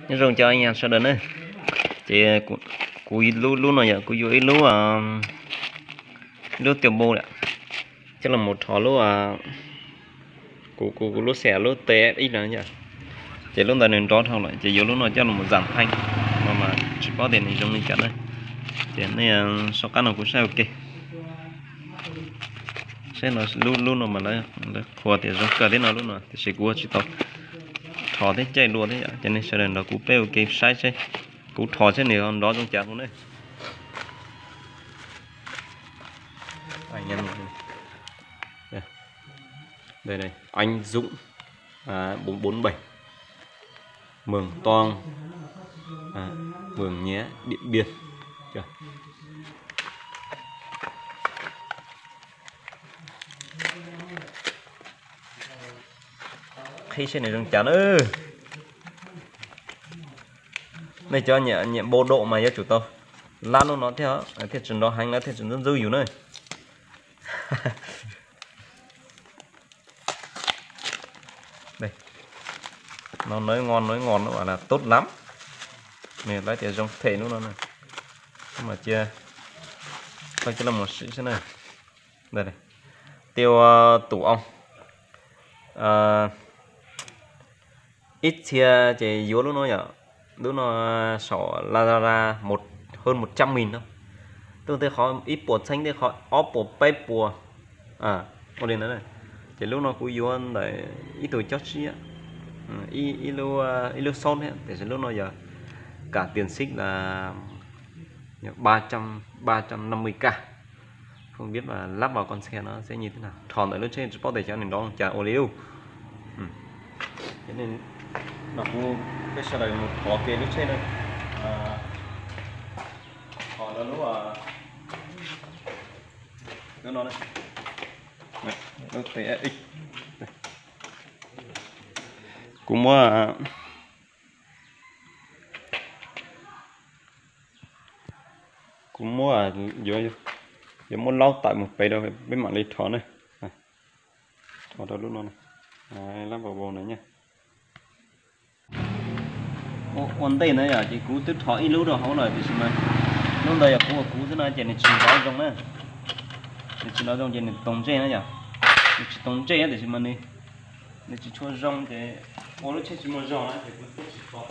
Nyob zoo cov ib yam sawv daws na, ces kuv lub lub no yog kuv yuav ib lub, ib lub tiaj npu lawm, coj los mus rho lub, kuv kuv kuv lub xia lub T F X no yom, ces lub ntawd nws nrov dhau lawm ces yuav lub no coj los mus zam pheej no mas tsis paub tias nws zoo li cas na. Ces nej soj qab no kuv saib ua ke. Saib no lub lub no mas lawv qhuas tias zoo kawg thiab no lub no tiam sis kuv tsis tau rho thiab caij dua thiab yom, ces nej sawv daws nrog kuv peb ua ke saib seb kuv rho seb nws nrov zoo cas no ne. Đây này, anh Dũng, à, bốn bốn bảy, Mường Toang, à, Mường Nhé, Điện Biên. Chưa? Qhib seb nws zoo cas na. Nej cov nyiam npau dam mas yuav tsum tau lab lub no thiaj thiaj tsis nrov heev na, thiaj tsis ntxub ntxub yus na. Đây. Nó nới ngon, nới ngon nó bảo là tốt lắm. Nws lawv tias zoo phem lub no na. Mas cia koj coj los mus sim seb na. Đây này. Tiêu, ờ, tổ ong. Ờ, ib txhia ces yuav lub no yom, lub no saum Lazada một, hơn một trăm nghìn no. Twb tej qhov ib puas txheeb tej qhov ob puas peb puas. Ua li ntawd, ces lub no kuv yuav ntawm ib tug cob tsib, ib lub xauv thiab tiam sis lub no yog cả tiền ship là ba trăm, ba trăm năm mươi k. Không biết là lắp vào con xe nó sẽ như thế nào. Rho ntawm lub tsheb tsis paub tias xyov nws nrov cas ua li lub. Ces no kuv peb sawv daws mus thov ke lub tsheb na. Thov lub, lub no, lub T F X. Kuv muab, kuv muab, yuav, yuav muab laub tawm mus pem rau peb mam li rho na. Rho rau lub no, lab vau vau na. Ua ntej na yom, ces kuv twb rho ib lub rau hauv lawm tiam sis mas lub ntawd yog kuv ua kuv xwb no ces nws tsis nrov zoo na. Nws tsis nrov zoo ces nws toov ntsej na yom. Nws tsis toov ntsej tiam sis mas nws tsis tshua zoo ces ua lub tsheb tsis muaj zog na ces kuv twb tsis rho.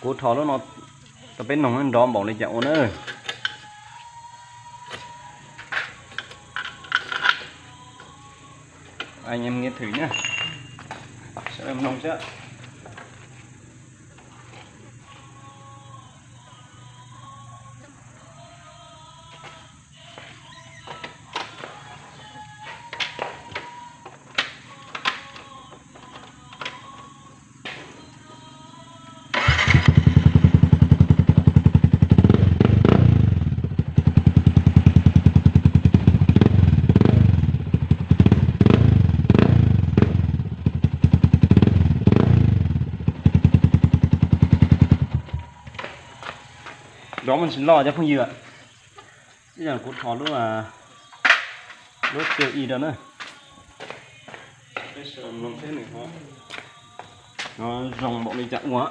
Kuv rho lub no rau peb noog nrov npaum li cas ua na. Anh em nghe thử nhá. Sawv daws mloog seb. Nrov mas tsis loj cov phooj ywg. Ib zaug kuv rho lub, lub T F X rau na. Peb sawv daws mloog seb nws ho zoo npaum li cas ua.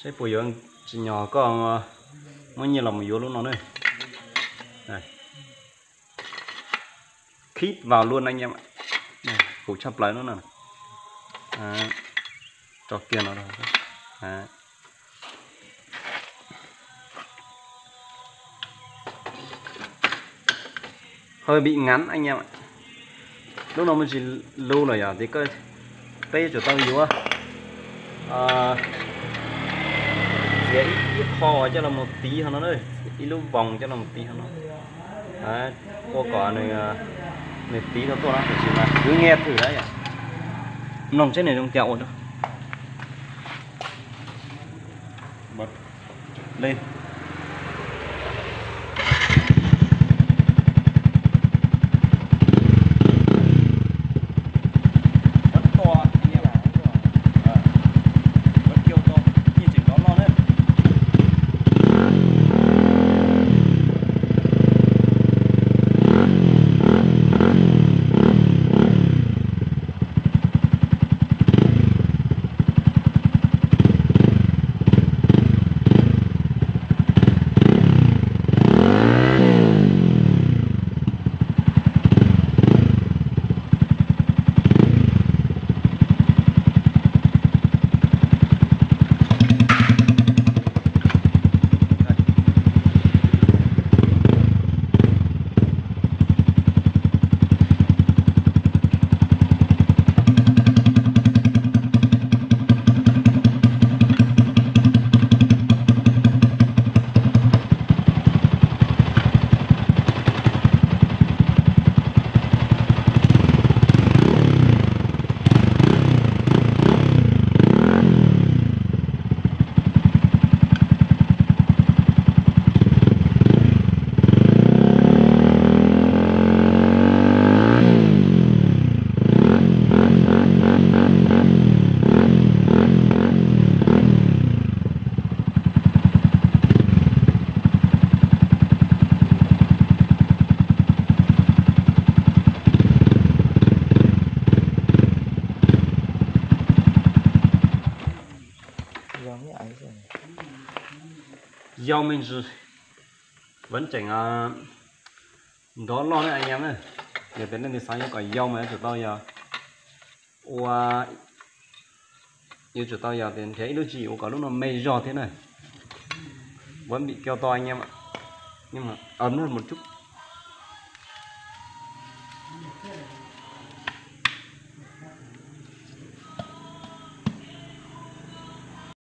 Seb puas yuav tsim nyog koj muab nyiaj los mus yuav lub no na. Đây. Khib vào luôn anh em ạ. Đây, phủ tshaj plaws lub no. Đấy. Tso kiag no ra. Đấy. Hơi bị ngắn anh em ạ. Lub no muaj tsis lub lawm yom, ces koj, peb yuav tsum tau yuav, txiav ib qho coj los mus tiv hauv no, ib lub vòng coj los mus tiv hauv no, ua kom nws Nws tiv tau tuaj na, tiam sis mas kwv nyiaj thwm na yom. Mloog seb nws zoo cas ua rau. Li. Yau me ntsis, vas tseem nrov loj ne a ya na. Yog tias leej twg xav yuav kom yau mas yuav tsum tau yog ua, yuav tsum tau yog tias nrhiav ib lub tswv yim ua kom lub no me zog thiab na. Vas npim kau to a ya, mus cub